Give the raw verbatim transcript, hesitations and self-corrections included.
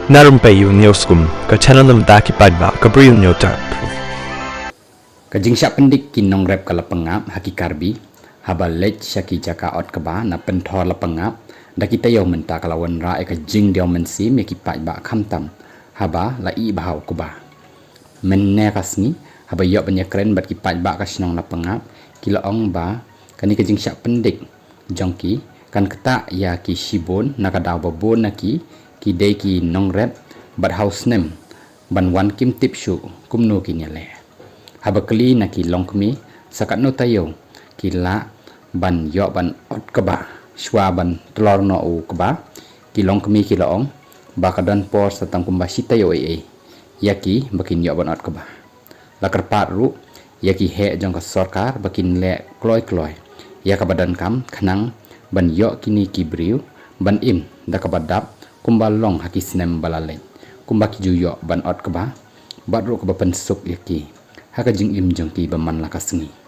Na Rympei U Newsroom, ka channel na bynta ki paidbah ka Bri U Newsroom. Ka jingshah pyndik ki nongrep ka la pyngngap ha ki Karbi haba leit sha ki jaka ot kba na pynthor la pyngngap da ki taïew, mynta ka la wanrah ïa ka jingdiaw mynsiem ïa ki paidbah khamtam haba la ih bha u kba. Mynne ka sngi haba ïoh ban ïakren bad ki paidbah ka shnong la pyngngap, ki la ong ba kane ka jingshah pyndik jong ki kan ktah ïa ki shibun, na ka daw ba bun na ki ki dei ki nongrep bad ha u snem ban wan kim tip shuh kumno kin ïaleh. Haba kylli na ki longkmie sa katno taïew ki lah ban ïoh ban ot kba shuwa ban tlor noh u kba, ki longkmie ki la ong ba ka don por sa tang kumba shi taïew ei ei ïa ki ba kin ïoh ban ot kba. La kyrpad ruh ïa ki heh jong ka sorkar ba kin leh kloi kloi ïa kaba donkam khnang ban ïoh kine ki briew ban im da kaba dap kumba long ha ki snem ba la leit, kumba ki ju ïoh ban ot kba bad ruh kaba pynsuk ïa ki ha ka jingim jong ki ba man la ka sngi.